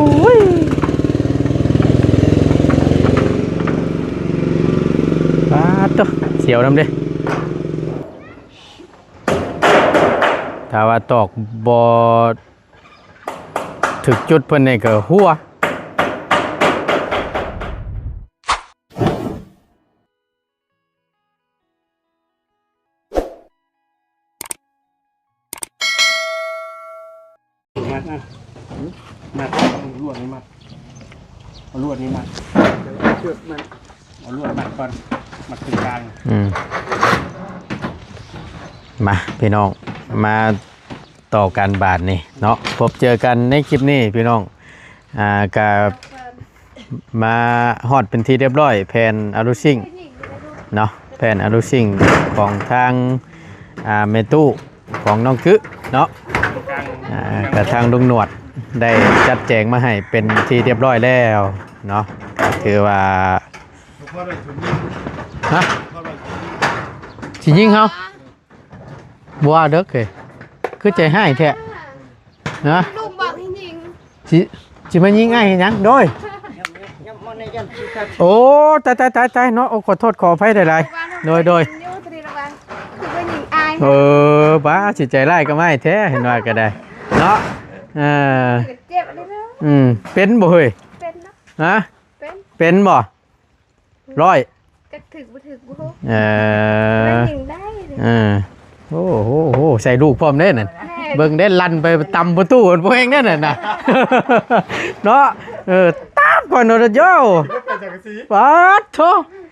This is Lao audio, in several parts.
ໂອ້ຍ ປາດໂທ້ ສຽວນຳເດ້. ຖ້າວ່າຕອກບໍ່ຖືກຈຸດເພິ່ນນີ້ກໍຫົວ. ມັດນະ ມັດ ເອົາລວດນີ້ມັດ ເອົາລວດນີ້ມັດ ເອົາເຊືອກມັດ ເອົາລວດມັດກ່ອນ ມັດຕະກາງ. ອືມ ມາ ພີ່ນ້ອງ ມາຕໍ່ກັນບາດນີ້ເນາະ ພົບເຈີກັນໃນຄລິບນີ້ພີ່ນ້ອງ. ອ່າ ກະມາຮອດເປັນທີ່ຮຽບຮ້ອຍ ແຜ່ນອາລູຊິງເນາະ ແຜ່ນອາລູຊິງຂອງທາງ ອ່າ ແມ່ຕູ້ຂອງນ້ອງກຶເນາະ ອ່າ ກະທາງລຸງໜວດໄດ້ຈັດແຈງມາໃຫ້ເປັນທີ່ຮຽບຮ້ອຍແລ້ວເນາະ ກະຖືວ່າ ຮະ ຊິຍິງເຮົາ? ບໍ່ວ່າເດີ ຄືໃຈຮ້າຍແທ້ ຮະ ລຸງບອກໃຫ້ຍິງ ຊິ ຊິມາຍິງອ້າຍເຮັດຫຍັງ? ໂດຍ ໂອ້ ຕາຍ ຕາຍ ຕາຍ ຕາຍເນາະ ໂອ້ ຂໍໂທດຂໍອະໄພຫຼາຍໆ ໂດຍ ໂດຍ ຢູ່ທີ່ລະວັງ ຄືວ່າຍິງອ້າຍ ເອີ ບ້າ ຊິໃຈຮ້າຍກັບອ້າຍແທ້ ເຫັນວ່າກໍໄດ້ເນາະ ເອີ ເຈັບເລີຍເນາະ ອືມ ເປັນບໍ່ເຮີ້ຍ? ເປັນເນາະ ຮະ? ເປັນ ເປັນບໍ່? ຮ້ອຍ ຈັກຖືກບໍ່ຖືກບໍ່ຮູ້ ເອີ ໄດ້ຍິງໄດ້ ເອີ ໂອ້ໂຫ ໂຫ ໃສ່ລູກພ້ອມເດ້ນັ້ນ ແມ່ນ ເບິ່ງເດ້ ລັນໄປຕຳປະຕູ ບໍ່ແຮງເດ້ນັ້ນນະ ເນາະ ເອີ ຕາບກ່ອນໂນດໂຍ ປາດໂທ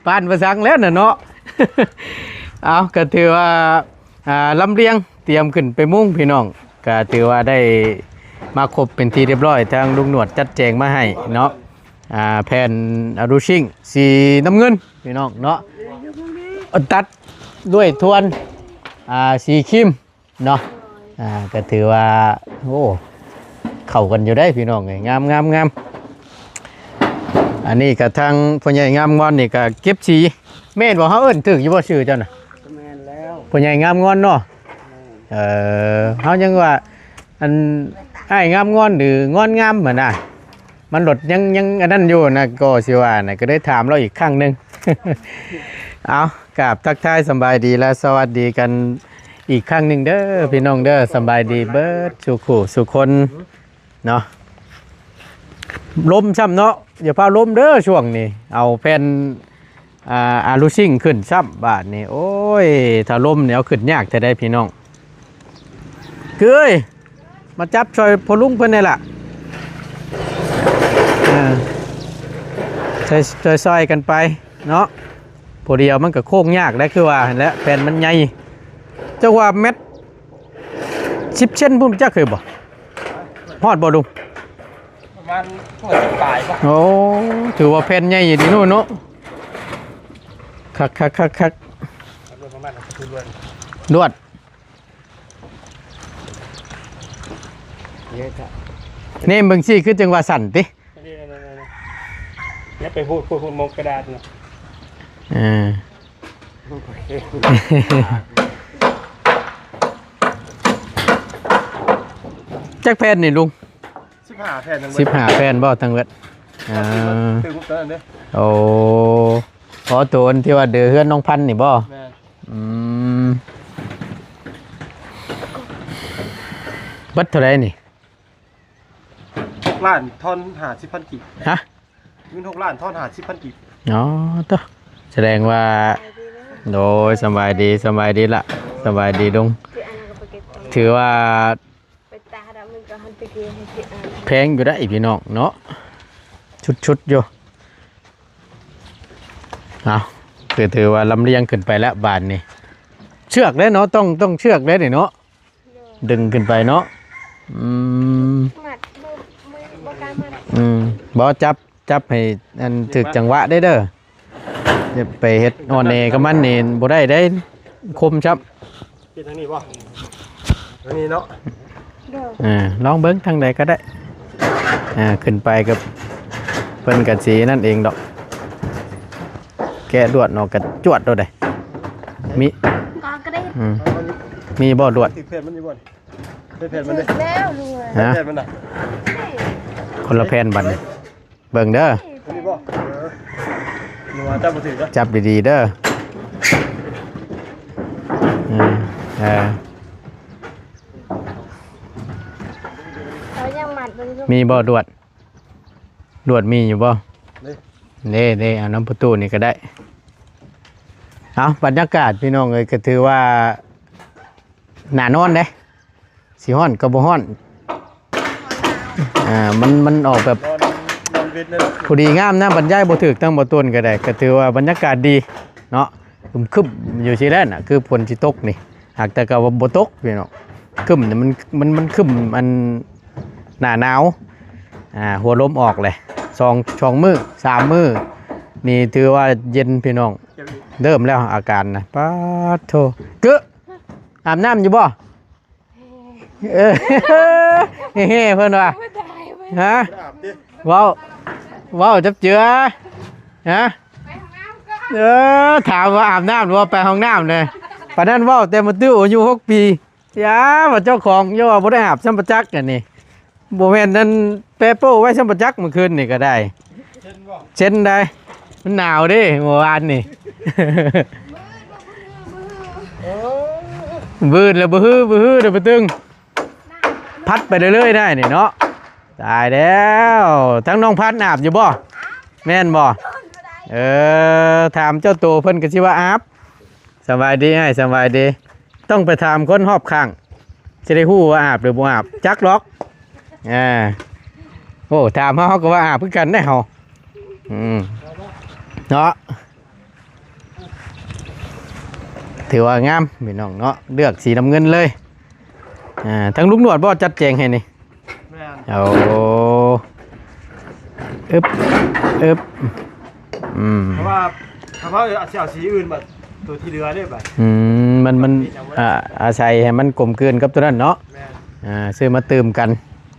ປານປະສັງແລ້ວນະເນາະ ເອົາ ກໍຖືວ່າ ອ່າ ລຳລຽງຕຽມຂຶ້ນໄປມຸງພີ່ນ້ອງ ກໍຖືວ່າໄດ້ມາຄົບເປັນທີ່ຮຽບຮ້ອຍ ທາງລຸງໜວດຈັດແຈງມາໃຫ້ເນາະ ອ່າ ແຜ່ນອາລູຊິງສີນ້ຳເງິນພີ່ນ້ອງເນາະ ຕັດດ້ວຍທວນ ອ່າ ສີຄຣີມເນາະ ອ່າ ກໍຖືວ່າ ໂອ້ ເຂົ້າກັນຢູ່ເດ້ພີ່ນ້ອງເອີຍ ງາມໆໆ ອັນນີ້ກໍທາງພໍ່ໃຫຍ່ງາມງອນນີ້ກໍເກັບສີ ແມ່ນບໍ່? ເຮົາເອີ້ນຖືກຢູ່ບໍ່ຊື່ເຈົ້ານະ? ກໍແມ່ນແລ້ວ ພໍ່ໃຫຍ່ງາມງອນເນາະ ແມ່ນ ເອີ ເຮົາຍັງວ່າ ອັນ ອ້າຍງາມງອນ ຫຼື ງອນງາມຫັ້ນນະ ມັນໂດດຍັງ ຍັງອັນນັ້ນຢູ່ນະ ກໍຊິວ່ານະ ກໍໄດ້ຖາມລາວອີກຄັ້ງໜຶ່ງ ເອົາ ກາບທັກທາຍສຳບາຍດີ ແລະ ສະຫວັດດີກັນອີກຄັ້ງໜຶ່ງເດີ ພີ່ນ້ອງເດີ ສຳບາຍດີເບິດສູ່ຄູ່ສູ່ຄົນ ເນາະ ລົມຊ້ຳເນາະ ຢ່າພາລົມເດີຊ່ວງນີ້ ເອົາແຜ່ນ ອ່າ ອາລູຊິງຂຶ້ນຊ້ຳບາດນີ້ ໂອ້ຍ ຖ້າລົມນີ້ເອົາຂຶ້ນຍາກແທ້ໃດພີ່ນ້ອງ ເກີຍ ມາຈັບຊ່ອຍພໍ່ລຸງເພິ່ນແດ່ລະ ເອີ ຊ່ອຍໆກັນໄປເນາະ ຜູ້ດຽວມັນກໍໂຄ້ງຍາກໄດ໋ ຄືວ່າຫັ້ນແຫຼະ ແຜ່ນມັນໃຫຍ່ ຈັກວ່າແມັດ ສິບເຊັນພຸ້ນຈັກຄືບໍ່? ຮອດບໍ່ລຸງ? ປະມານຫົວສິບປາຍບໍ່? ໂອ້ ຖືວ່າແຜ່ນໃຫຍ່ດີເນາະ ເນາະ ຄັກໆໆໆ ລວດ ແນມເບິ່ງຊີ້ຄືຈັ່ງວ່າສັ່ນຕິ ນີ້ໆໆ ຢ່າໄປຫູດ ຫູດ ຫູດໝົກກະດາດນະ ເອີ ຈັກແຜ່ນນີ້ລຸງ? ສິບຫ້າແຜ່ນ ສິບຫ້າແຜ່ນບໍ່ທັງເບິດ? ເອີ ຖືກໝົດເລີຍເດ້ ໂອ້ ອໍ ໂຕອັນທີ່ວ່າເດີເຮືອນນ້ອງພັນນີ້ບໍ່? ແມ່ນ ອືມ ເບິດເທົ່າໃດນີ້? ຫົກລ້ານ ທອນຫ້າສິບພັນກີບ ຮະ? ເງິນຫົກລ້ານ ທອນຫ້າສິບພັນກີບ ອໍ ໂຕ ສະແດງວ່າ ໂດຍ ສະບາຍດີ ສະບາຍດີລະ ສະບາຍດີລຸງ ຖືວ່າແພງຢູ່ໄດ໋ພີ່ນ້ອງເນາະ ຊຸດໆຢູ່ ເອົາ ຄືຖືວ່າລຳລຽງຂຶ້ນໄປແລ້ວບາດນີ້ ເຊືອກເດ້ເນາະ ຕ້ອງ ຕ້ອງເຊືອກເດ້ນີ້ເນາະ ດຶງຂຶ້ນໄປເນາະ ອືມ ມັດ ບໍ່ ບໍ່ ບໍ່ກ້າມັດ ອືມ ບໍ່ ຈັບ ຈັບໃຫ້ອັນຖືກຈັງຫວະເດ້ເດີ ຢ່າໄປເຮັດອ່ອນແອກັບມັນນີ້ບໍ່ໄດ້ເດ້ ຄົມຊ້ຳ ເຮັດທາງນີ້ບໍ່? ທາງນີ້ເນາະ ໂດຍ ເອີ ລອງເບິ່ງທາງໃດກໍໄດ້ ອ່າ ຂຶ້ນໄປກັບເພິ່ນກໍຊິນັ້ນເອງດອກ ແກະລວດອອກກໍຈວດໂລດເດ້ ມີ ກໍ ກໍໄດ້ ອືມ ມີບໍ່ລວດ? ຖືກແຜ່ນມັນຢູ່ບໍ່? ແຜ່ນມັນເດ້ ແລ້ວລວດ ຮະ ແຜ່ນມັນນະ ນີ້ ຄົນລະແຜ່ນບັດນີ້ ເບິ່ງເດີ ນີ້ບໍ່? ເອີ ໜູວ່າຈັບບໍ່ຖືກເດີ ຈັບດີໆເດີ ເອີ ເອີ ເຂົາຍັງມັດເບິ່ງຢູ່ ມີບໍ່ລວດ? ລວດມີຢູ່ບໍ່? ນີ້ ເດ້ໆ ເອົານຳປະຕູນີ້ກໍໄດ້. ເອົາ ບັນຍາກາດພີ່ນ້ອງເອີຍ ກໍຖືວ່າໜ້ານອນເດ້ ຊິຮ້ອນກໍບໍ່ຮ້ອນ ອ່າ ມັນ ມັນອອກແບບ ນອນ ນອນເວັນເລີຍ ພໍດີງາມນະ ບັນຍາຍບໍ່ຖືກທາງບໍ່ຕົ້ນກໍໄດ້ ກໍຖືວ່າບັນຍາກາດດີເນາະ ຄຶ້ມໆຢູ່ຊີ້ແຫຼະນະ ຄືຝົນຊິຕົກນີ້ ຫາກແຕ່ກໍບໍ່ຕົກພີ່ນ້ອງ ຄຶ້ມນີ້ມັນ ມັນ ມັນຄຶ້ມ ອັນ ໜ້າໜາວ ອ່າ ຫົວລົມອອກແຫຼະ ສອງ ສອງມື້ ສາມມື້ນີ້ ຖືວ່າເຢັນພີ່ນ້ອງ ເລີ່ມແລ້ວອາການນະ ປາດໂທ້ ກຶ ອາບນ້ຳຢູ່ບໍ່? ເອີ ເຮໆ ເພິ່ນວ່າ ຮະ ເວົ້າ ເວົ້າຈັບເຈືອ ຮະ ເອີ ຖາມວ່າອາບນ້ຳ ຫຼືວ່າໄປຫ້ອງນ້ຳເລີຍ ປານນັ້ນເວົ້າແຕ່ມາຕື້ອາຍຸຫົກປີ ຢ່າວ່າເຈົ້າຂອງ ຢ່າວ່າບໍ່ໄດ້ອາບຊ້ຳປະຈັກອັນນີ້ ບໍ່ແມ່ນນັ້ນ ແປໂປ້ໄວ້ຊ້ຳປະຈັກມື້ຄືນນີ້ກໍໄດ້ ເຊັນບໍ່? ເຊັນໄດ໋ ມັນໜາວເດ້ມື້ວານນີ້ ວືດແລ້ວ ບືຮື ບືຮື ເດີປະຕຶງ ພັດໄປເລື້ອຍໆ ໄດ້ນີ້ເນາະ ຕາຍແລ້ວ ທັງນ້ອງພັດອາບຢູ່ບໍ່? ແມ່ນບໍ່? ເອີ ຖາມເຈົ້າໂຕເພິ່ນກໍຊິວ່າອາບ ສະບາຍດີອ້າຍ ສະບາຍດີ ຕ້ອງໄປຖາມຄົນຮອບຂ້າງ ຊິໄດ້ຮູ້ວ່າອາບຫຼືບໍ່ອາບ ຈັກດອກ ອ່າ ໂອ້ ຖາມເຮົາ ເຮົາກໍວ່າອາບຄືກັນເດ້ເຮົາ ອືມ ເນາະ ຖືວ່າງາມພີ່ນ້ອງເນາະ ເລືອກສີນ້ຳເງິນເລີຍ ອ່າ ທາງລຸງໜວດບໍ່ຈັດແຈງໃຫ້ນີ້? ແມ່ນ ໂອ້ ອຶບ ອຶບ ອືມ ເພາະວ່າຖ້າເຮົາຊິເອົາສີອື່ນບັດ ຕົວທີ່ເຫຼືອເດ້ບັດ ອືມ ມັນ ມັນ ອ່າ ອາໄສໃຫ້ມັນກົມກືນກັບຕົວນັ້ນເນາະ ແມ່ນ ອ່າ ຊື້ມາຕື່ມກັນ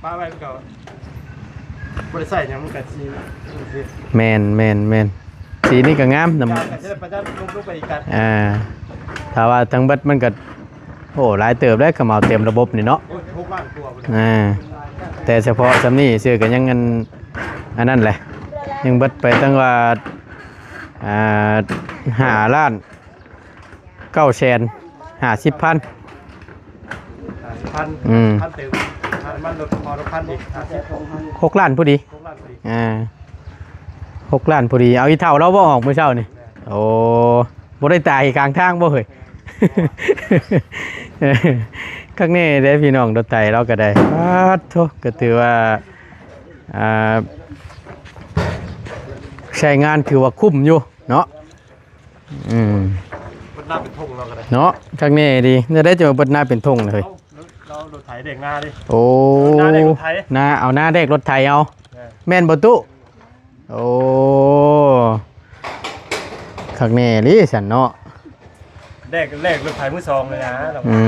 ປະໄວ້ມັນກໍບໍ່ໄດ້ໃຊ້ຫຍັງ ມັນກໍຊິ ແມ່ນ ແມ່ນ ແມ່ນ ສີນີ້ກໍງາມນຳ ຈະໄດ້ປະຢັດລົງໄປອີກກັນ ອ່າ ຖ້າວ່າທັງເບິດມັນກໍ ໂອ້ ຫຼາຍເຕີບເດ້ ເຂົາເໝົາເຕັມລະບົບນີ້ເນາະ ໂອ້ຍ ຫົກລ້ານກວ່າພຸ້ນ ອ່າ ແຕ່ສະເພາະສ່ຳນີ້ຊື່ກໍຍັງອັນ ອັນນັ້ນແຫຼະ ຍັງເບິດໄປຕັ້ງວ່າ ອ່າ ຫ້າລ້ານເກົ້າແສນຫ້າສິບພັນ ຫ້າສິບພັນ ອືມ ພັນເຕີມ ນ້ຳມັນລົດ ພໍລົດພັນອີກ ຫ້າສິບ ຫົກລ້ານພໍດີ ຫົກລ້ານພໍດີ ອ່າ ຫົກລ້ານພໍດີ ເອົາອີ່ເຖົ້າລາວບໍ່ອອກມື້ເຊົ້ານີ້ ແມ່ນ ໂອ້ ບໍ່ໄດ້ຕາຍກາງທາງບໍ່ເຮີ້ຍ? ຄັກແນ່ເດ້ພີ່ນ້ອງ ລົດໄຖລາວກໍໄດ້ ປາດໂທ້ ກໍຖືວ່າ ອ່າ ໃຊ້ງານຖືວ່າຄຸ້ມຢູ່ເນາະ ອືມ ເບິດໜ້າເປັນທົ່ງລາວກໍໄດ້ ເນາະ ຄັກແນ່ດີ ແນວໃດຈະມາເບິດໜ້າເປັນທົ່ງເລີຍ ເອົາ ລາວລົດໄຖແດກນາເດ້ ໂອ້ ນາແດກລົດໄຖ ນາ ເອົານາແດກລົດໄຖເອົາ ແມ່ນ ແມ່ນບໍ່ຕູ້? ໂອ້ ຄັກແນ່ລີ້ຊັ້ນເນາະ ແລກ ແລກລົດໄຖມືສອງເລີຍນະ ອື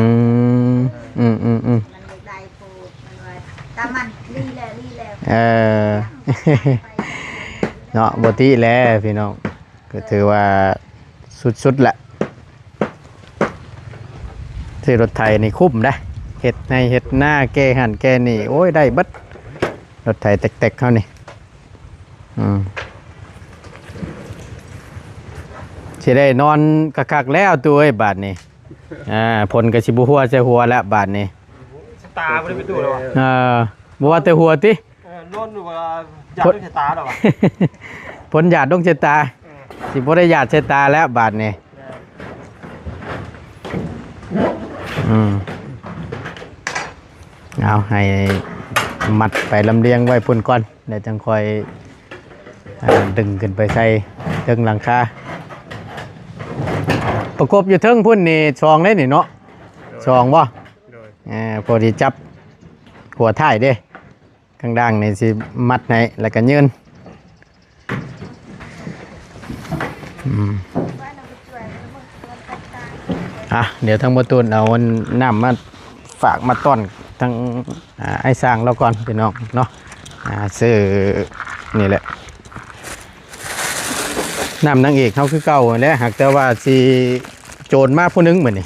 ມ ອືມໆໆ ມັນຢາກໄດ້ໂພດ ມັນວ່າ ຕາມັນລີ້ແລ້ວລີ້ແລ້ວ ເອີ ເນາະ ບໍ່ຕິແຫຼະພີ່ນ້ອງ ກໍຖືວ່າສຸດໆແຫຼະ ຊື້ລົດໄຖນີ້ຄຸ້ມເດ້ ເຮັດໄຮ່ເຮັດນາ ແກ່ຫັ້ນແກ່ນີ້ ໂອ້ຍ ໄດ້ເບິດ ລົດໄຖແຕັກໆເຮົານີ້ ອືມ ຊິໄດ້ນອນຄັກໆແລ້ວຕູ້ເອີຍ ບາດນີ້ ອ່າ ຝົນກໍຊິບໍ່ຫົວໃສ່ຫົວແລ້ວບາດນີ້ ຊະຕາບໍ່ໄດ້ໄປຕູ້ແລ້ວຫວາ ເອີ ບໍ່ວ່າແຕ່ຫົວຕິ ເອີ ນອນຢູ່ວ່າຢາດ ຝົນ ດວງຊະຕາແລ້ວຫວາ ຝົນຢາດດວງຊະຕາ ເອີ ຊິບໍ່ໄດ້ຢາດຊະຕາແລ້ວບາດນີ້ ເອີ ອືມ ເອົາ ໃຫ້ມັດໄປລຳລຽງໄວ້ພຸ້ນກ່ອນ ແລ້ວຈັ່ງຄ່ອຍ ອ່າ ດຶງຂຶ້ນໄປໃສ່ເທິງຫຼັງຄາ ປະກົບຢູ່ເທິງພຸ້ນນີ້ສອງເດ້ນີ້ເນາະ ສອງບໍ່? ໂດຍ ເອີ ພໍດີຈັບຫົວທ້າຍເດ້ ຂ້າງລ່າງນີ້ຊິມັດໃຫ້ ແລ້ວກໍຍື່ນ ອືມ ອ່ະ ດຽວທາງບໍ່ຕູນເອົານ້ຳມາຝາກມາຕ້ອນທາງ ອ່າ ອ້າຍຊ່າງລາວກ່ອນພີ່ນ້ອງເນາະ ອ່າ ຊື້ນີ້ແຫຼະ ນ້ຳນາງເອກເຮົາຄືເກົ່າຫັ້ນແຫຼະ ຫາກແຕ່ວ່າຊິໂຈນມາຜູ້ໜຶ່ງມື້ນີ້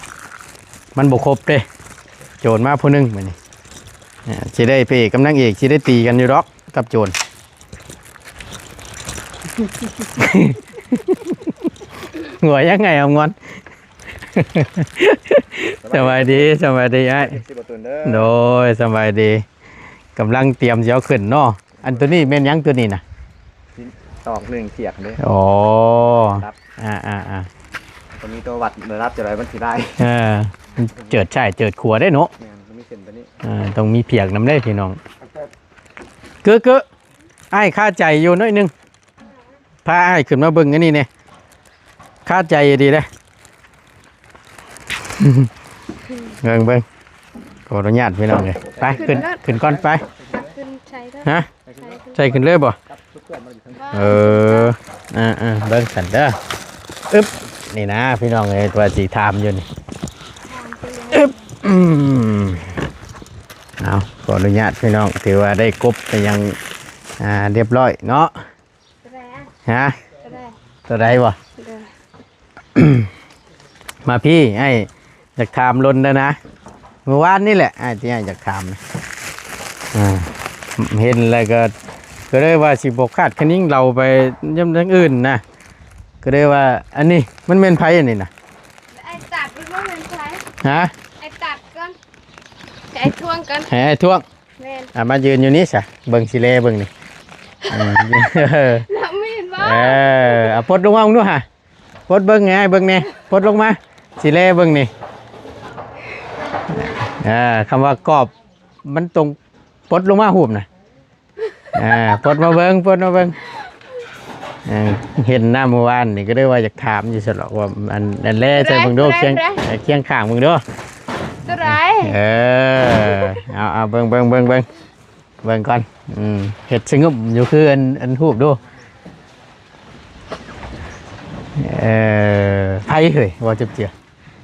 ມັນບໍ່ຄົບເດ້ ໂຈນມາຜູ້ໜຶ່ງມື້ນີ້ ອ່າ ຊິໄດ້ ພະເອກກັບນາງເອກຊິໄດ້ຕີກັນຢູ່ດອກ ກັບໂຈນ. ຫົວຍັງໄງອຳງອນ? ສະບາຍດີ ສະບາຍດີອ້າຍ. ເອັຟຊີບໍ່ຕູນເດີ. ໂດຍ ສະບາຍດີ. ກຳລັງຕຽມຊິເອົາຂຶ້ນເນາະ. ອັນໂຕນີ້ແມ່ນຫຍັງໂຕນີ້ນະ? ຕອກໜຶ່ງພຽກເດ້. ອໍ ລະດັບ ອ່າໆໆ ຕ້ອງມີຕົວວັດລະດັບຈັ່ງໃດມັນຊິໄດ້. ເອີ ມັນເຈີດຊ້າຍເຈີດຂວາເດ້ເນາະ. ແມ່ນ ຕ້ອງມີເສັ້ນໂຕນີ້. ເອີ ຕ້ອງມີພຽກນຳເດ້ພີ່ນ້ອງ. ເກີໆ ອ້າຍຄາໃຈຢູ່ໜ້ອຍໜຶ່ງ. ພາອ້າຍຂຶ້ນມາເບິ່ງອັນນີ້ແດ່. ຄາໃຈດີເດ້. ເບິ່ງໆ ຂໍອະນຸຍາດພີ່ນ້ອງເອີຍ. ໄປ ຂຶ້ນ ຂຶ້ນ ຂຶ້ນກ່ອນໄປ. ຂຶ້ນໃສ່ເດີ. ຮະ? ໃສ່ຂຶ້ນເລີຍບໍ່? ເອີ ອ່າໆ ເບິ່ງຊັ້ນເດີ. ອຶບ ນີ້ນະພີ່ນ້ອງເອີຍ ວ່າຊິຖາມຢູ່ນີ້. ອຶບ ອືມ ເອົາ ຂໍອະນຸຍາດພີ່ນ້ອງ ຖືວ່າໄດ້ກົບໄປຢ່າງ ອ່າ ຮຽບຮ້ອຍເນາະ. ໂຕໃດອະ? ຮະ? ໂຕໃດ? ໂຕໃດບໍ່? ໂດຍ. ມາພີ້ ອ້າຍຢາກຖາມດົນແລ້ວນະ. ມື້ວານນີ້ແຫຼະ ອ້າຍທີ່ອ້າຍຢາກຖາມນະ. ອ່າ ເຫັນແລ້ວກໍ ກໍເລີຍວ່າຊິບໍ່ຄາດຄະນິງເລົ່າໄປຍາມທາງອື່ນນະ. ກໍເລີຍວ່າ ອັນນີ້ມັນແມ່ນໃຜອັນນີ້ນະ? ອ້າຍຕັດ ມັນບໍ່ແມ່ນໃຜ. ຮະ? ອ້າຍຕັດກ່ອນ. ໃຫ້ອ້າຍທວງກ່ອນ. ໃຫ້ອ້າຍທວງ. ແມ່ນ. ອ່າ ມາຢືນຢູ່ນີ້ຊະ ເບິ່ງຊິແລເບິ່ງນີ້. ເອີ ແລ້ວມີນບໍ່? ເອີ ເອົາປົດລົງມາເບິ່ງດູຫາ ປົດເບິ່ງໃຫ້ອ້າຍເບິ່ງແດ່ ປົດລົງມາ ຊິແລເບິ່ງນີ້. ເອີ ຄຳວ່າກອບມັນຕົງ ປົດລົງມາຮູບນະ. ອ່າ ປົດມາເບິ່ງ ປົດມາເບິ່ງ. ເອີ ເຫັນນະ ມື້ວານນີ້ກໍເລີຍວ່າຢາກຖາມຢູ່ຊັ້ນດອກວ່າ ອັນ ອັນແລໃສ່ເບິ່ງດູ ຄຽງ ຄຽງຂ້າງເບິ່ງດູ. ໂຕໃດ? ເອີ ເອົາ ເອົາ ເບິ່ງ ເບິ່ງ ເບິ່ງ ເບິ່ງ ເບິ່ງກ່ອນ. ອືມ ເຮັດສະຫງົບຢູ່ຄືອັນ ອັນຮູບດູ. ເອີ ໃຜເຮີ້ຍ ເວົ້າຈັກເທື່ອ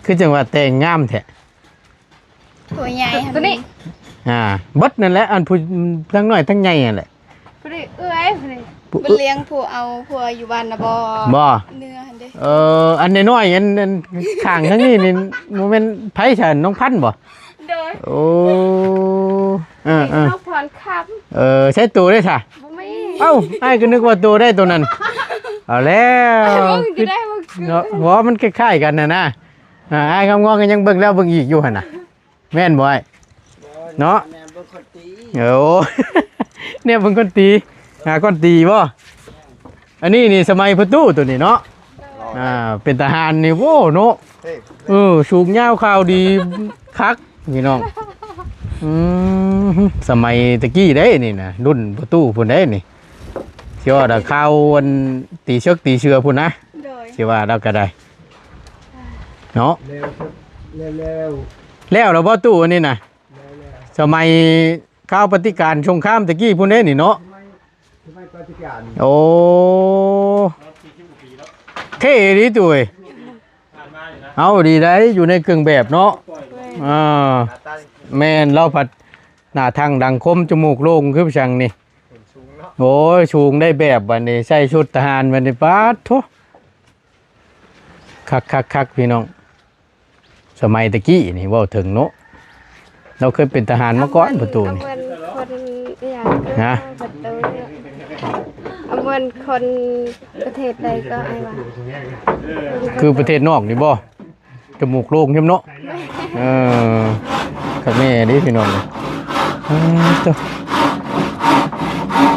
ຄືຈັ່ງວ່າແຕ່ງງາມແທ້. ຜົວໃຫຍ່ຫັ້ນ ຕົວນີ້ ອ່າ ເບິດນັ້ນແຫຼະ ອັນຜູ້ທັງນ້ອຍທັງໃຫຍ່ຫັ້ນແຫຼະ. ຜູ້ນີ້ເອື້ອຍ ຜູ້ນີ້ ຜູ້ ມັນລ້ຽງຜູ້ເອົາຜົວຢູ່ບ້ານນະບໍ່? ບໍ່ ເນື້ອຫັ້ນເດ້. ເອີ ອັນນ້ອຍໆ ອັນ ອັນຂ້າງທາງນີ້ນີ້ ບໍ່ແມ່ນໃຜຊະ ນ້ອງພັນບໍ່? ໂດຍ. ໂອ້ ເອີໆ ນ້ອງພອນຄຳ. ເອີ ໃຊ້ໂຕໄດ້ຊະ? ບໍ່ມີ. ເອົ້າ ອ້າຍກໍນຶກວ່າໂຕໄດ້ໂຕນັ້ນ. ເອົາແລ້ວ ເບິ່ງຊິໄດ້ເບິ່ງຄື ເນາະ ເພາະວ່າມັນຄ້າຍໆກັນຫັ້ນນະ. ອ່າ ອ້າຍງອມງອມກໍຍັງເບິ່ງແລ້ວເບິ່ງອີກຢູ່ຫັ້ນນະ ແມ່ນບໍ່ອ້າຍ? ເນາະ ແນມເບິ່ງຄົນຕີ. ໂອ້ ແນມເບິ່ງຄົນຕີ ຫາຄົນຕີບໍ່? ອັນນີ້ນີ້ສະໄໝພໍ່ຕູ້ໂຕນີ້ເນາະ. ອ່າ ເປັນທະຫານນີ້ ໂອ້ ເນາະ. ເອີ ສູງຍາວຂາວດີຄັກພີ່ນ້ອງ. ອືມ ສະໄໝຕະກີ້ເດ້ນີ້ນະ ລຸ້ນພໍ່ຕູ້ພຸ້ນເດ້ນີ້. ຊິວ່າດາຄາວອັນຕີເຊິກຕີເສືອພຸ້ນນະ. ໂດຍ. ຊິວ່າລາວກໍໄດ້ເນາະ. ແລ້ວ ແລ້ວ ແລ້ວ ແລ້ວລະບໍ່ຕູ້ອັນນີ້ນະ? ແລ້ວ ແລ້ວ. ສະໄໝຄາວປະຕິການສົງຄາມຕະກີ້ພຸ້ນເດ້ນີ້ເນາະ. ສະໄໝ ສະໄໝປະຕິການ. ໂອ້ ເທ່ດີຕູ້ເອີຍ. ເອົາ ດີໄດ໋ ຢູ່ໃນເຄື່ອງແບບເນາະ. ໂດຍ. ອ່າ ແມ່ນ ລາວພັດໜ້າທັງດັງຄົມ ຈະມູກໂດ່ງຄືສັງນີ້. ໂອ້ຍ ສູງໄດ້ແບບບັດນີ້ ໃສ່ຊຸດທະຫານບັດນີ້ ປາດໂທ້ ຄັກໆໆ ພີ່ນ້ອງ. ສະໄໝຕະກີ້ນີ້ເວົ້າເຖິງເນາະ ລາວເຄີຍເປັນທະຫານມາກ່ອນ ອາ ປະຕູນີ້ ອາ ເໝືອນຄົນອີຫຍັງ ຮະ ປະຕູ ອາ ເໝືອນຄົນປະເທດໃດກໍອ້າຍວ່າ ຄືປະເທດນອກນີ້ບໍ່? ຈະມູກໂດ່ງເນາະ. ເອີ ຄັກແນ່ເດ້ພີ່ນ້ອງ. ເອີ ໂຕ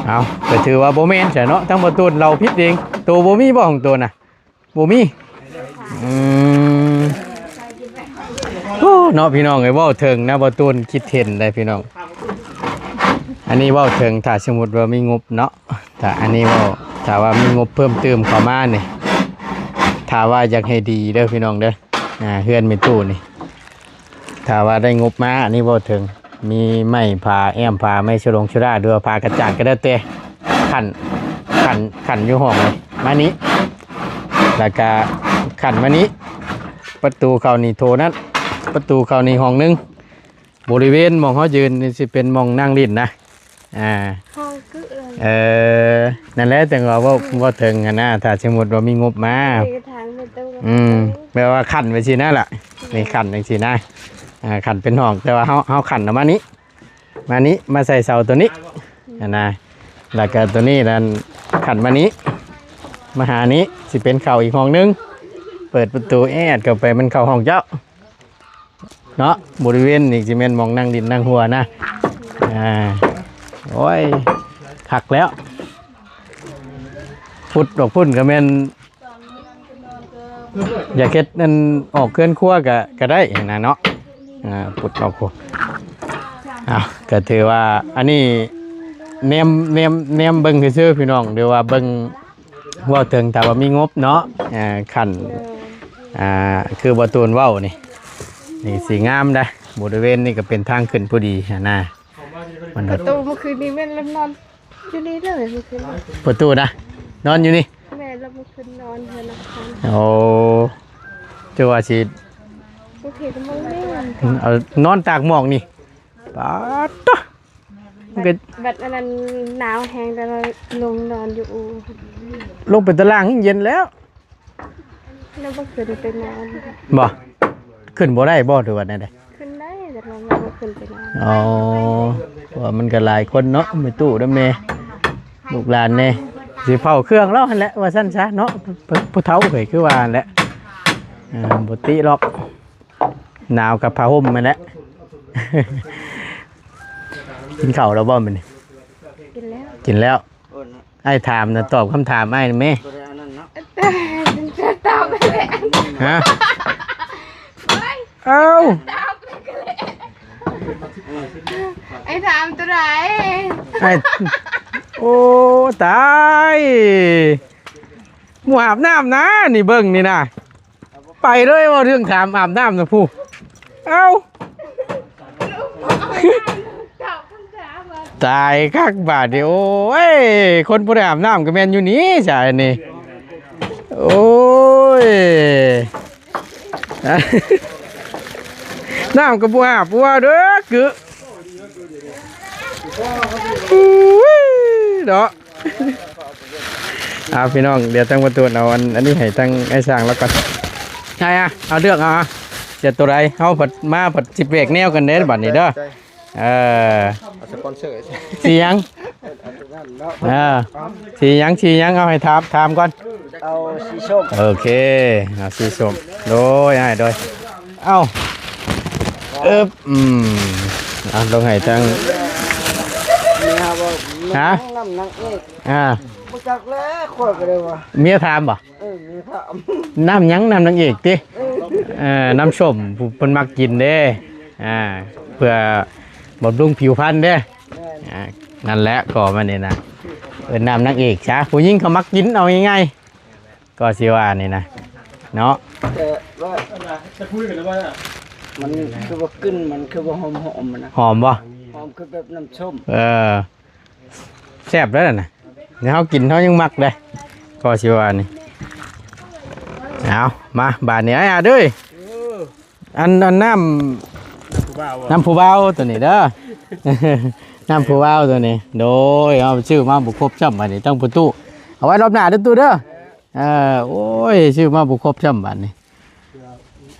ເອົາ ກໍຖືວ່າບໍ່ແມ່ນຊະເນາະ ທັງບໍ່ຕູນເລົ່າຜິດເອງ. ໂຕບໍ່ມີບໍ່ຂອງໂຕນະ? ບໍ່ມີ. ອືມ ໂອ້ ເນາະ ພີ່ນ້ອງເອີຍ ເວົ້າເຖິງນະ ບໍ່ຕູນຄິດເຫັນໄດ໋ພີ່ນ້ອງ. ອັນນີ້ເວົ້າເຖິງ ຖ້າສົມມຸດວ່າມີງົບເນາະ ຖ້າອັນນີ້ເວົ້າ ຖ້າວ່າມີງົບເພີ່ມຕື່ມເຂົ້າມານີ້ ຖ້າວ່າຢາກໃຫ້ດີເດີພີ່ນ້ອງເດີ ອ່າ ເຮືອນແມ່ຕູ້ນີ້ ຖ້າວ່າໄດ້ງົບມາ ອັນນີ້ເວົ້າເຖິງ ມີໄມ້ຜ້າແອ້ມຜ້າ ໄມ້ສະຫຼົງສະຫຼາ ຫຼືວ່າຜ້າກະຈາດກໍແລ້ວແຕ່ ຂັ້ນ ຂັ້ນ ຂັ້ນຢູ່ຫ້ອງນີ້ ມານີ້ ແລ້ວກະຂັ້ນມານີ້ ປະຕູເຂົ້ານີ້ໂຖນັ້ນ ປະຕູເຂົ້ານີ້ຫ້ອງໜຶ່ງ. ບໍລິເວນໝ່ອງເຮົາຢືນນີ້ຊິເປັນໝ່ອງນັ່ງຫຼິ້ນນະ. ອ່າ ຫ້ອງກຶເລີຍ. ເອີ ນັ້ນແຫຼະ ຈັ່ງວ່າເວົ້າ ເວົ້າເຖິງຫັ້ນນະ ຖ້າສົມມຸດວ່າມີງົບມາ ອືມ ແບບວ່າຂັ້ນໄປຊີ້ນະລະ ນີ້ ອືມ ຂັ້ນຈັ່ງຊີ້ນະ ອ່າ ຂັ້ນເປັນຫ້ອງ ແຕ່ວ່າເຮົາ ເຮົາຂັ້ນເອົາມານີ້ ມານີ້ ມາໃສ່ເສົາໂຕນີ້ ອືມ ຫັ້ນນະ. ແລ້ວກໍຕົວນີ້ນັ້ນ ຂັ້ນມານີ້ ມາຫານີ້ ຊິເປັນເຂົ້າອີກຫ້ອງໜຶ່ງ. ເປີດປະຕູແອດເຂົ້າໄປ ມັນເຂົ້າຫ້ອງເຈົ້າເນາະ. ບໍລິເວນນີ້ຊິແມ່ນໝ່ອງນັ່ງຫຼິ້ນນັ່ງຫົວນະ. ອ່າ ໂອ້ຍ ຄັກແລ້ວ. ພຸດອອກພຸ້ນກໍແມ່ນ ຢາກເຮັດອັນອອກເຮືອນຄົວກະ ກະໄດ້ຫັ້ນນະເນາະ. ອ່າ ປຸດເອົາໂຄ ເອົາ ກະຖືວ່າອັນນີ້ແນມ ແນມ ແນມເບິ່ງຊື່ໆ ພີ່ນ້ອງ ຫຼືວ່າເບິ່ງ ເວົ້າເຖິງຖ້າວ່າມີງົບເນາະ ອ່າ ຂັ້ນ ອ່າ ຄືບໍ່ຕູນເວົ້ານີ້ ນີ້ຊິງາມໄດ໋. ບໍລິເວນນີ້ກະເປັນທາງຂຶ້ນພໍດີຫັ້ນນະ. ມັນ ປະຕູມື້ຄືນນີ້ແມ່ນລະນອນ ຢູ່ນີ້ເລີຍມື້ຄືນນີ້. ປະຕູນະ ນອນຢູ່ນີ້. ແມ່ນ ລະມື້ຄືນນອນເຮືອນນຳກັນ. ໂອ້ ເຈົ້າວ່າຊິ ໂອເຄ ນອນຕາກໝອກນີ້. ປາດຕະ ມັນກໍ ບັດ ບັດອັນນັ້ນໜາວແຮງ ແຕ່ວ່າລົງນອນຢູ່ອູ່ ລົງໄປຕາລ່າງເຢັນແລ້ວ. ລະບໍ່ຂຶ້ນໄປນອນ. ບໍ່ ຂຶ້ນບໍ່ໄດ້ບໍ່ ຫຼືວ່າແນວໃດ? ຂຶ້ນໄດ້ ແຕ່ວ່າລະບໍ່ຂຶ້ນໄປນອນ. ອໍ ເພາະວ່າມັນກໍຫຼາຍຄົນເນາະ ແມ່ຕູ້ນຳແດ່ ລູກຫຼານແດ່ ຊິເຝົ້າເຄື່ອງລາວຫັ້ນແຫຼະ ວ່າຊັ້ນຊະເນາະ. ຜູ້ ຜູ້ເຖົ້າເອີຍ ຄືວ່າຫັ້ນແຫຼະ ອ່າ ບໍ່ຕິຫຼອກ ໜາວກັບຜ້າຫົ່ມຫັ້ນແຫຼະ. ກິນເຂົ້າແລ້ວບໍ່ມື້ນີ້? ກິນແລ້ວ ກິນແລ້ວ. ອ້າຍຖາມນະ ຕອບຄຳຖາມອ້າຍແດ່ແມ່. ຕອບໄປແລ້ວ. ຮະ? ເອົ້າ ໄອ້ຖາມຕົວໃດ? ໄອ້ ໂອ້ ຕາຍ ໝູ່ອາບນ້ຳນະ ນີ້ເບິ່ງນີ້ນະ. ໄປເລີຍ ເວົ້າເລື່ອງຖາມອາບນ້ຳນະຜູ້. ເອົ້າ ຕາຍຄັກບາດນີ້. ໂອ້ຍ ຄົນບໍ່ໄດ້ອາບນ້ຳກໍແມ່ນຢູ່ນີ້ຊະອັນນີ້. ໂອ້ຍ ນ້ຳກໍບໍ່ອາບ ບໍ່ວ່າເດີ້ ກຶ ອຸ້ຍ ເນາະ. ເອົາ ພີ່ນ້ອງ ດຽວທາງປະຕູນເອົາອັນ ອັນນີ້ໃຫ້ທາງອ້າຍຊ່າງລາວກ່ອນ. ໃຊ່ອະ ເອົາເລືອກເອົາ ຈະໂຕໃດ? ເຮົາພັດມາພັດຊິແປກແນວກັນເດ້ບັດນີ້ເດີ. ເອີ ເອົາສະປອນເຊີ ສີຫຍັງ? ເອີ ສີຫຍັງ ສີຫຍັງ? ເອົາໃຫ້ຖາມ ຖາມກ່ອນ. ເອົາສີສົ້ມ. ໂອເຄ ເອົາສີສົ້ມ. ໂດຍ ອ້າຍ ໂດຍ. ເອົ້າ ເອີບ ອືມ ເອົາ ຕ້ອງໃຫ້ທາງ ເມຍວ່າ ຮະ? ນ້ຳນາງເອກ ອ່າ ບໍ່ຈັກແລ້ວ ຂ້ອຍກໍເລີຍວ່າ ເມຍຖາມບໍ່? ເອີ ເມຍຖາມ ນ້ຳຫຍັງ? ນ້ຳນາງເອກຕິ? ເອີ ເອີ ນ້ຳສົ້ມ ຜູ້ເພິ່ນມັກກິນເດ້ ອ່າ ເພື່ອບຳລຸງຜິວພັນເດ້ ແມ່ນ ອ່າ ນັ້ນແຫຼະ ກໍມັນນີ້ນະ ເອີ້ນນ້ຳນາງເອກຊະ ຜູ້ຍິງເຂົາມັກກິນ ເອົາງ່າຍໆ ກໍຊິວ່ານີ້ນະເນາະ. ແຕ່ວ່າມັນຄືວ່າກິ່ນມັນຄືວ່າຫອມໆ ຫັ້ນນະ. ຫອມບໍ່? ຫອມຄືແບບນ້ຳສົ້ມ. ເອີ ແຊບເດ້ນັ້ນນະ ເຮົາກິນເຮົາຍັງມັກເດ້ ກໍຊິວ່ານີ້. ເອົາ ມາບາດນີ້ ອ້າຍອາດເອີຍ ເອີ ອັນ ອັນນ້ຳ ຜູ້ບ່າວ ນ້ຳຜູ້ບ່າວຕົວນີ້ເດີ ນ້ຳຜູ້ບ່າວຕົວນີ້. ໂດຍ ເຮົາຊື້ມາບໍ່ຄົບຊ້ຳ ບາດນີ້ຕ້ອງປະຕູ ເອົາໄວ້ລອບໜ້າເດີຕູ້ເດີ. ເອີ ໂອ້ຍ ຊື້ມາບໍ່ຄົບຊ້ຳບາດນີ້.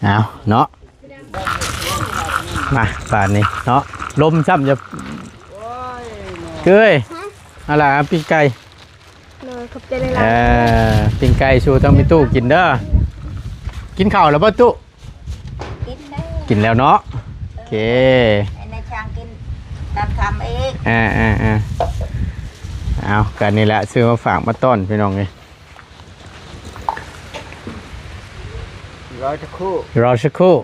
ເອົາເນາະ ມາບາດນີ້ເນາະ ລົມຊ້ຳຈະ ເອີຍ ຫຶ? ເອົາລະ ປີ້ງໄກ່ ໂດຍ ຂອບໃຈຫຼາຍໆ ເອີ ປີ້ງໄກ່ສູ່ທາງແມ່ຕູ້ກິນເດີ. ກິນເຂົ້າແລ້ວບໍ່ຕູ້? ກິນແລ້ວ ກິນແລ້ວເນາະ. ໂອເຄ ໃຫ້ນາຍຊ່າງກິນຕອນຄ່ຳອີກ. ອ່າໆ ເອົາ ກະນີ້ແຫຼະ ຊື້ມາຝາກມາຕ້ອນພີ່ນ້ອງເອີຍ. ລໍສັກຄູ່ ລໍສັກຄູ່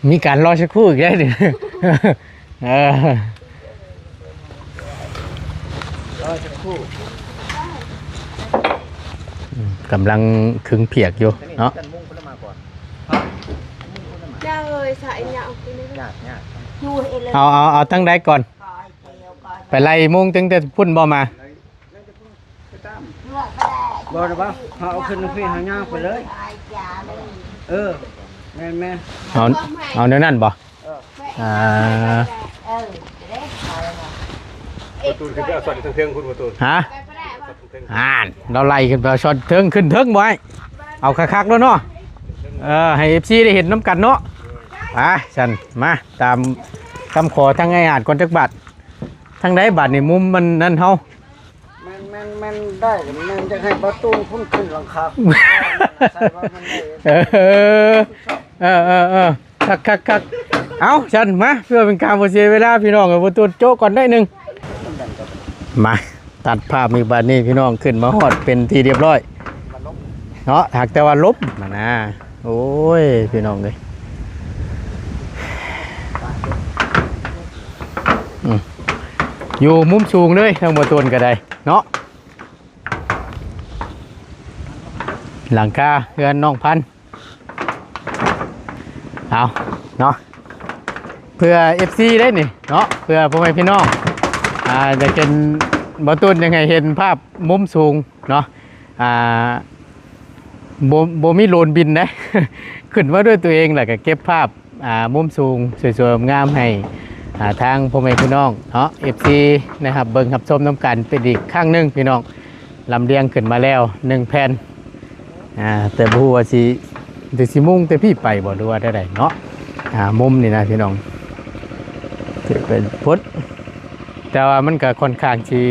ມີການລໍສັກຄູ່ອີກແລ້ວນີ້. ເອີ ລໍສັກຄູ່ ອືມ ກຳລັງຄຶງຜຽກຢູ່ເນາະ. ເອົາ ເອົາ ເອົາທາງໃດກ່ອນ? ໄປໄລ່ມຸງຕັ້ງແຕ່ພຸ້ນບໍ່ມາ? ບໍ່ດອກ ເຮົາເອົາຂຶ້ນທາງພີ້ ເຮົາຍ່າງໄປເລີຍ. ເອີ ແມ່ນໆ ເອົາ ເອົາແນວນັ້ນບໍ່? ເອີ ອ່າ ປະຕູນຂຶ້ນໄປເອົາຊ່ອນທາງເທິງພຸ້ນ ປະຕູນ ຮະ? ອ່ານ ລາວໄລ່ຂຶ້ນໄປເອົາຊ່ອນເທິງ ຂຶ້ນເທິງບໍ່ອ້າຍ? ເອົາຄັກໆໂລດເນາະ ເອີ ໃຫ້ເອັຟຊີໄດ້ເຫັນນຳກັນເນາະ. ໄປຊັ້ນ ມາຕາມຄຳຂໍທາງອ້າຍອາດກ່ອນຈັກບາດ. ທາງໃດບາດນີ້? ມຸມມັນນັ້ນເຮົາ ແມ່ນໄດ້ ແມ່ນຈະໃຫ້ປະຕູພຸ້ນຂຶ້ນຫຼັງຄາ ໃສ່ວ່າມັນໄດ້ ເອີ ເອີ ເອີ ເອີ ຄັກໆໆ ເອົາ ຊັ້ນມາ ເພື່ອເປັນການບໍ່ເສຍເວລາ ພີ່ນ້ອງເອີຍ ບໍ່ຕົວະໂຈະກ່ອນໜ້ອຍໜຶ່ງ ມາ ຕັດພາບອີກບາດນີ້ ພີ່ນ້ອງ ຂຶ້ນມາຮອດເປັນທີ່ຮຽບຮ້ອຍເນາະ ຫາກແຕ່ວ່າລົມຫັ້ນນະ ໂອ້ຍ ພີ່ນ້ອງເອີຍ ອືມ ຢູ່ມຸມສູງເລີຍ ທາງບໍ່ຕົວະກໍໄດ້ເນາະ ຫຼັງຄາເຮືອນນ້ອງພັນ ເອົາເນາະ ເພື່ອເອັຟຊີເດ້ນີ້ເນາະ ເພື່ອພໍ່ແມ່ພີ່ນ້ອງ ອ່າ ຢາກເຫັນ ບໍ່ຕຸນ ຢາກໃຫ້ເຫັນພາບມຸມສູງເນາະ ອ່າ ບໍ່ ບໍ່ມີໂດຣນບິນເດ້ ຂຶ້ນມາດ້ວຍຕົວເອງ ແລ້ວກໍເກັບພາບ ອ່າ ມຸມສູງສວຍໆງາມໆໃຫ້ ອ່າ ທາງພໍ່ແມ່ພີ່ນ້ອງເນາະ ເອັຟຊີ ໄດ້ຮັບເບິ່ງຮັບຊົມນຳກັນເປັນອີກຄັ້ງໜຶ່ງພີ່ນ້ອງ ລຳລຽງຂຶ້ນມາແລ້ວໜຶ່ງແຜ່ນ ອ່າ ແຕ່ບໍ່ຮູ້ວ່າຊິ ຊິມຸງແຕ່ພີ້ໄປບໍ່ ຫຼືວ່າແນວໃດເນາະ ອ່າ ມຸມນີ້ນະພີ່ນ້ອງ ຖືໄປພຸ້ນ ແຕ່ວ່າມັນກໍຄ່ອນຂ້າງຊິ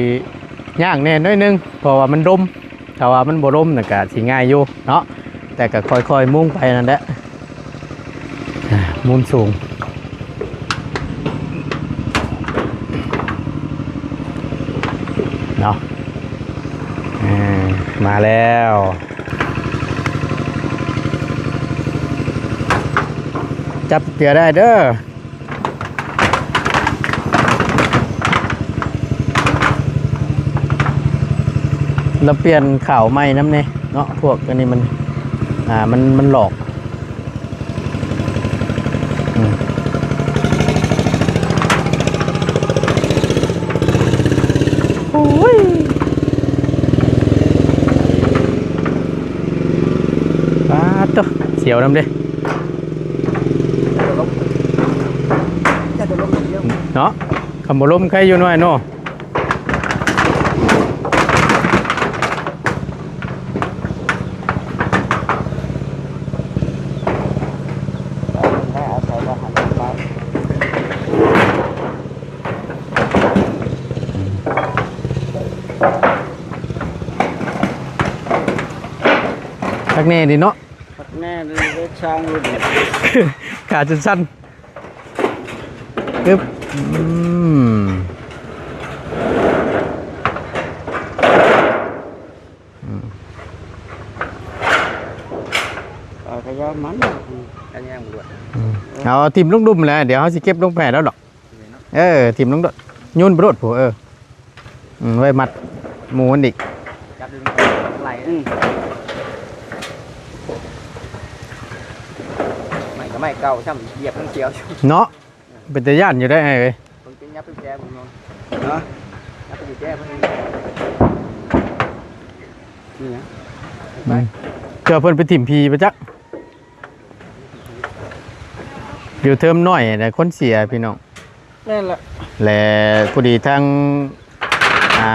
ຍາກແດ່ໜ້ອຍໜຶ່ງ ເພາະວ່າມັນລົມ ຖ້າວ່າມັນບໍ່ລົມນະກະຊິງ່າຍຢູ່ເນາະ ແຕ່ກະຄ່ອຍໆມຸງໄປນັ້ນແຫຼະ ອ່າ ມຸມສູງເນາະ ເອີ ມາແລ້ວ ຈັບເກືອໄດ້ເດີ. ລະປ່ຽນຂາວໃໝ່ນຳແດ່ເນາະ ພວກອັນນີ້ມັນ ອ່າ ມັນ ມັນຫຼອກ ອືມ ໂອ້ຍ ປາດໂທ້ ສຽວນຳເດ້. ເນາະ ຄຳບໍ່ລົມໄຄຢູ່ໜ້ອຍເນາະ ຄັກແນ່ເດເນາະ. ພັກແນ່ເລີຍ ເລີຍຊ່າງຢູ່ນີ້ ຂາຈົນສັ່ນ ອຶບ ອືມ ອືມ ເອົາກະຢ່າມັນ ອືມ ເອົາຖິ້ມລົງດຸ່ມແຫຼະ ດຽວເຮົາຊິເກັບລົງໄປໃຫ້ລາວດອກ. ເອີ ຖິ້ມລົງໂລດ ໂຍນໄປໂລດພຸ້ນ ເອີ ອືມ ໄວ້ມັດໝູມັນອີກ ຈັບຢູ່ໄຫຼ ອືມ ໄມ້ກໍໄມ້ເກົ່າ ຊ້ຳຢຽບມັນສຽວເນາະ ເປັນຕາຢ້ານຢູ່ໄດ໋ອ້າຍເອີຍ ເບິ່ງເປັນຫຍັງເປັນແຈເບິ່ງເນາະ ຮະ ຫຍັງເປັນແຈເບິ່ງ ນີ້ນະ ອືມ ເທື່ອເພິ່ນໄປຖິ້ມຜີໄປຈັກ. ຢູ່ເທີມນ້ອຍແຫຼະຄົນເສຍພີ່ນ້ອງ ແມ່ນລະ ແລະ ພໍດີທາງ ອ່າ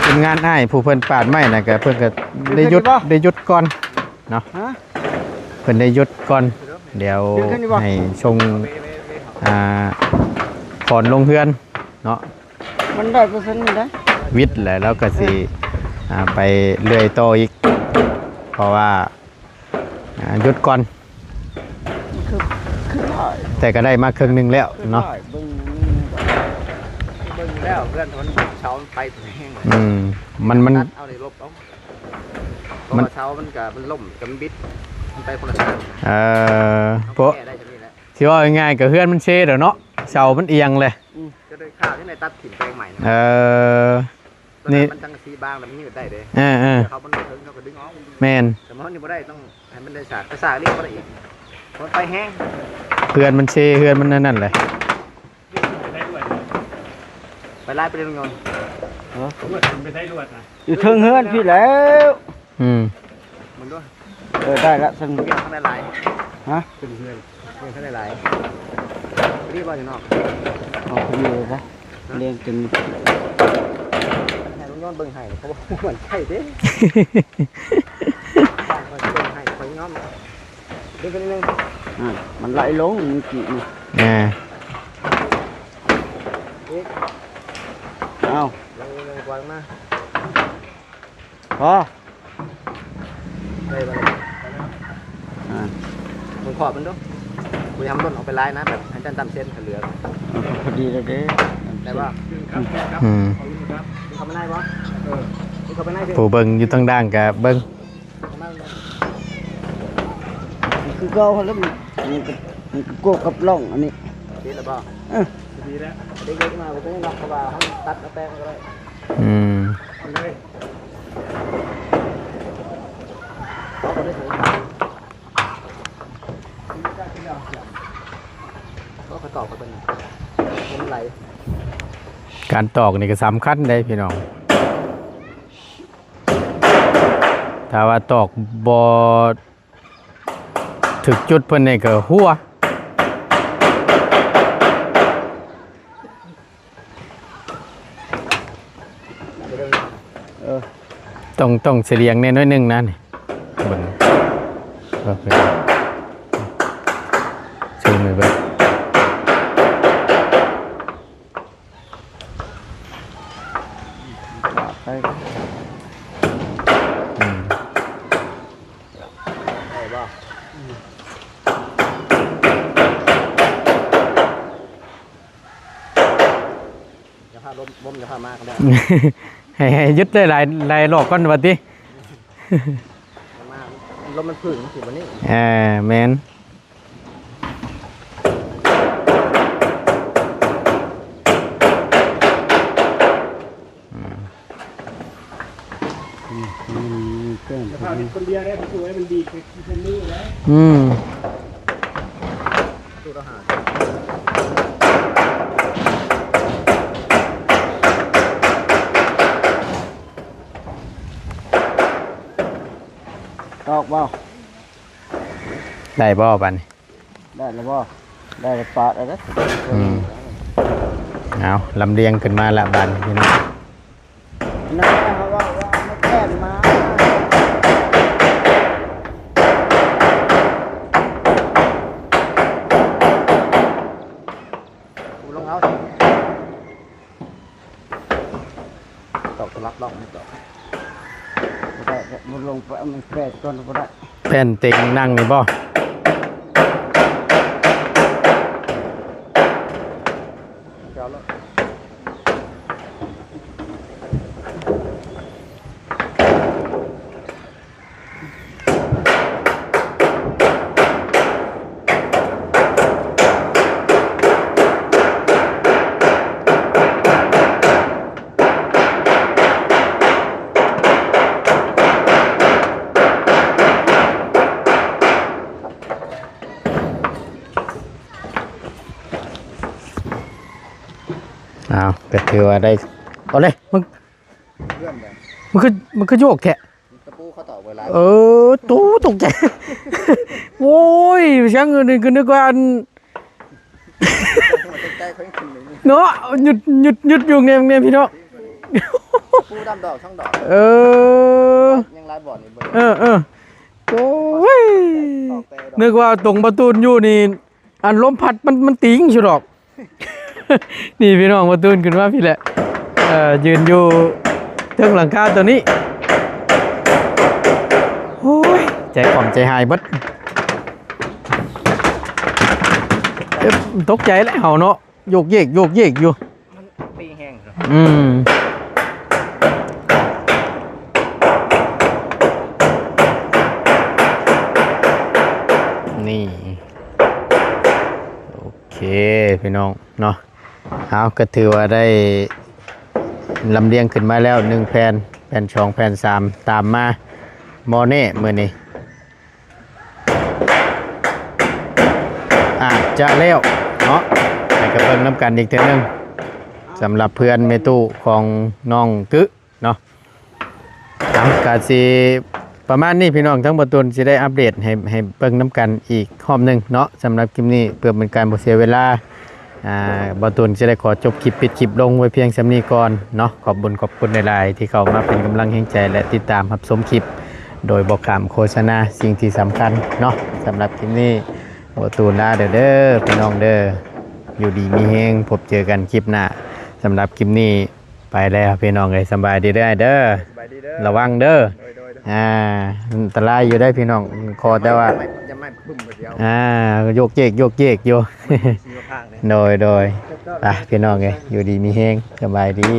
ທີມງານອ້າຍຜູ້ເພິ່ນປາດໄມ້ນະ ກະເພິ່ນກະໄດ້ຢຸດ ໄດ້ຢຸດກ່ອນເນາະ ຮະ ເພິ່ນໄດ້ຢຸດກ່ອນ ດຽວໃຫ້ຊົງ ອ່າ ຂອນລົງເຮືອນເນາະ ມັນຮ້ອຍເປີເຊັນນີ້ໄດ໋ ວິດແຫຼະ ລາວກະຊິ ເອີ ອ່າ ໄປເລື່ອຍຕໍ່ອີກ ເພາະວ່າ ອ່າ ຢຸດກ່ອນ ຄື ຄືຫຼາຍ ແຕ່ກໍໄດ້ມາເຄິ່ງໜຶ່ງແລ້ວເນາະ ຄືຫຼາຍ ເບິ່ງ ເບິ່ງແລ້ວເພື່ອນມັນເຊົາໄປແຮງ ອືມ ມັນ ມັນ ຕັດເອົາໄດ້ລົບເອົາ ເພາະວ່າເສົາມັນກໍ ມັນລົ້ມ ກໍມັນບິດ ມັນໄປຄົນລະທາງ ເອີ ເພາະ ເຮົາກໍແກ້ໄດ້ສ່ຳນີ້ແຫຼະ ຊິເວົ້າງ່າຍໆ ກໍເຮືອນມັນເຊແລ້ວເນາະ ເສົາມັນອຽງແຫຼະ ອືມ ກໍໄດ້ຄ່າທີ່ໄດ້ຕັດຖິ້ມແປງໃໝ່ ເອີ ນີ້ ມັນສັງກະສີບາງແລ້ວມັນຍືດໄດ້ເດ້ ເອີໆ ເຂົາມັນບໍ່ເຖິງ ເຮົາກໍດຶງອອກ ແມ່ນ ແຕ່ມັນນີ້ບໍ່ໄດ້ ຕ້ອງໃຫ້ມັນໄດ້ສາກ ກະສາກນີ້ບໍ່ໄດ້ອີກ ມັນໄປແຮງ ເຮືອນມັນເຊ ເຮືອນມັນອັນນັ້ນແຫຼະ ໄປຫຼາຍປານໃດລຸງຍອນ ຮະ ລວດໄປໄດ້ລວດນະ ຢູ່ເທິງເຮືອນພີ້ແລ້ວ ອືມ ເບິ່ງດູ ເອີ ໄດ້ລະ ຊັ້ນ ວຽງທາງໃດຫຼາຍ ຮະ ຂຶ້ນເຮືອນ ວຽງທາງໃດຫຼາຍ ນີ້ບໍ່ຢູ່ນອກ ເອົາຂຶ້ນຢູ່ຊະ ຮະ ວຽງຈົນ ໃຫ້ລຸງຍອນເບິ່ງໃຫ້ ເຂົາບໍ່ໝັ້ນໃຈເດ້ ຂ້ອຍຊິເບິ່ງໃຫ້ ຂ້ອຍຍອມ ເບິ່ງຂຶ້ນໜຶ່ງ ອ່າ ມັນໄຫຼລົງເມື່ອກີ້ນີ້ ອ່າ ອີກ ເອົາ ລົງ ລົງກວ່າມາ ພໍ ໄດ້ບໍ່ລະ? ອ່າ ເບິ່ງຂອບມັນດູ ບໍ່ຢາກໃຫ້ມັນຫຼົ່ນອອກໄປຫຼາຍນະ ແບບໃຫ້ຕັນຕາມເສັ້ນໃຫ້ເຫຼືອ ເອີ ພໍດີແລ້ວເດ້ ໄດ້ບໍ່? ອືມ ເຂົ້າໄປໃນບໍ່? ເອີ ເຂົ້າໄປໃນ ຜູ້ເບິ່ງຢູ່ທາງດ້ານກໍເບິ່ງ ຄືເກົ່າຫັ້ນແຫຼະ ມັນ ມັນກໍ ມັນກໍກົວກັບຮ່ອງອັນນີ້ ຕິດແລ້ວບໍ່? ເອີ ດີແລ້ວ ເດັກໆມາບໍ່ເປັນຫຍັງດອກ ເພາະວ່າເຮົາຕັດເອົາແປງກໍໄດ້ ອືມ ເອົາເລີຍ ເອົາໄປເລີຍ ເອົາໄປຕອກເອົາໄປ ມັນໄຫຼ ການຕອກນີ້ກໍສຳຄັນເດ້ພີ່ນ້ອງ. ຖ້າວ່າຕອກບໍ່ຖືກຈຸດເພິ່ນນີ້ກໍຮົ່ວ ເອີ ຕ້ອງ ຕ້ອງສະຫຼຽງແດ່ໜ້ອຍໜຶ່ງນະນີ້ ເບິ່ງ ເບິ່ງ ເຊີນໄປເບິ່ງ. ໄປ ອືມ ໄດ້ບໍ່? ອືມ ຢ່າພາລົມ ລົມຢ່າພາມາກໍໄດ້ ໃຫ້ ໃຫ້ຢຸດໄດ້ຫຼາຍ ຫຼາຍລອບກ່ອນວ່າຕິ ມາ ລົມມັນຜືນ ມັນຊິບໍ່ນີ້ ເອີ ແມ່ນ. ອືມ ອືມ ອືມ ແຕ່ ແຕ່ຖ້າເຮັດຄົນດຽວໄດ້ ຜູ້ຊ່ວຍມັນດີຄືເປັນມືໄດ້ ອືມ ສູດອາຫານ ຕອກບໍ່? ໄດ້ບໍ່ບາດນີ້? ໄດ້ແລ້ວບໍ່? ໄດ້ແລ້ວປາດເອົາເດີ້ ອືມ ເອົາ ລຳລຽງຂຶ້ນມາລະບາດນີ້ພີ່ນ້ອງ ນັ້ນແຫຼະ ເຮົາເວົ້າວ່າເອົາມາແກ່ນມາ ກູລອງເອົາ ຕອກສະຫຼັບລອກນີ້ຕອກ ບໍ່ໄດ້ ບໍ່ລົງໄປ ເອົາມັນແປດກ່ອນບໍ່ໄດ້ ແຜ່ນເຕັງນັ່ງນີ້ບໍ່? ເອົາລະ. ອ້າວ ກໍຖືວ່າໄດ້ ເອົາເລີຍ ມຶງ ເພື່ອນແບບ ມັນຄື ມັນຄືໂຍກແທ້ ຕະປູເຂົາຕອກໄວ້ຫຼາຍ ເອີ ໂຕ ຕົກໃຈ ໂອ້ຍ ຊ່າງ ນີ້ຄືນຶກວ່າອັນ ຕົກໃຈເຂົາຍັງຂຶ້ນໄດ້ຢູ່ ເນາະ ຢຸດ ຢຸດ ຢຸດຢູ່ແນວນີ້ພີ່ນ້ອງ ຕະປູດຳດອກສອງດອກ ເອີ ຍັງຫຼາຍບ່ອນຢູ່ເບິ່ງ ເອີ ເອີ ໂອ້ຍ ຕອກແຕ່ດອກ ນຶກວ່າຕົງປະຕູນຢູ່ນີ້ ອັນລົມພັດມັນ ມັນຕີງຢູ່ດອກ ນີ້ພີ່ນ້ອງ ປະຕູນຂຶ້ນມາພີ້ແຫຼະ ເອີ ຢືນຢູ່ເທິງຫຼັງຄາຕົວນີ້ ໂອ້ຍ ໃຈຄວາມໃຈຫາຍເບິດ ເອີ ຕົກໃຈແຫຼະເຮົາເນາະ ໂຍກເຢກ ໂຍກເຢກຢູ່ ມັນຕີແຮງເນາະ ອືມ ນີ້ ໂອເຄ ພີ່ນ້ອງເນາະ ເອົາ ກໍຖືວ່າໄດ້ລຳລຽງຂຶ້ນມາແລ້ວໜຶ່ງແຜ່ນ ແຜ່ນສອງ ແຜ່ນສາມ ຕາມມາ ໝໍ້ແນ່ມື້ນີ້ ອາດຈະແລ້ວເນາະ ໃຫ້ກັນເບິ່ງນຳກັນອີກເທື່ອໜຶ່ງ ສຳລັບເພື່ອນແມ່ຕູ້ຂອງນ້ອງກຶເນາະ ເອົາ ກະຊິປະມານນີ້ພີ່ນ້ອງ ທັງບ່າວຕູນຊິໄດ້ອັບເດດໃຫ້ ໃຫ້ເບິ່ງນຳກັນອີກຮອບໜຶ່ງເນາະ ສຳລັບຄລິບນີ້ ເພື່ອເປັນການບໍ່ເສຍເວລາ ອ່າ ບ່າວຕູນຈະໄດ້ຂໍຈົບຄລິບ ປິດຄລິບລົງໄວ້ພຽງສ່ຳນີ້ກ່ອນເນາະ. ຂອບບຸນຂອບຄຸນຫຼາຍໆ ທີ່ເຂົ້າມາເປັນກຳລັງແຮງໃຈ ແລະ ຕິດຕາມຮັບຊົມຄລິບ ໂດຍບໍ່ຂ້າມໂຄສະນາ. ສິ່ງທີ່ສຳຄັນເນາະ ສຳລັບຄລິບນີ້ ບໍ່ຕູນລາເດີ ເດີ ພີ່ນ້ອງເດີ. ຢູ່ດີມີແຮງ ພົບເຈີກັນຄລິບໜ້າ. ສຳລັບຄລິບນີ້ ໄປແລ້ວພີ່ນ້ອງເອີຍ ສະບາຍດີເດີອ້າຍເດີ ສະບາຍດີເດີ ລະວັງເດີ ໂດຍໆໆ ອ່າ ອັນຕະລາຍຢູ່ໄດ໋ພີ່ນ້ອງ ຂໍແຕ່ວ່າ ຢ່າໄມ້ ຢ່າໄມ້ບຶ້ມບາດດຽວ ອ່າ ໂຍກເຢກໂຍກເຢກຢູ່ ຊິມາພາກເດ້ ໂດຍໆ ໄປພີ່ນ້ອງເອີຍ ຢູ່ດີມີແຮງ ສະບາຍດີ.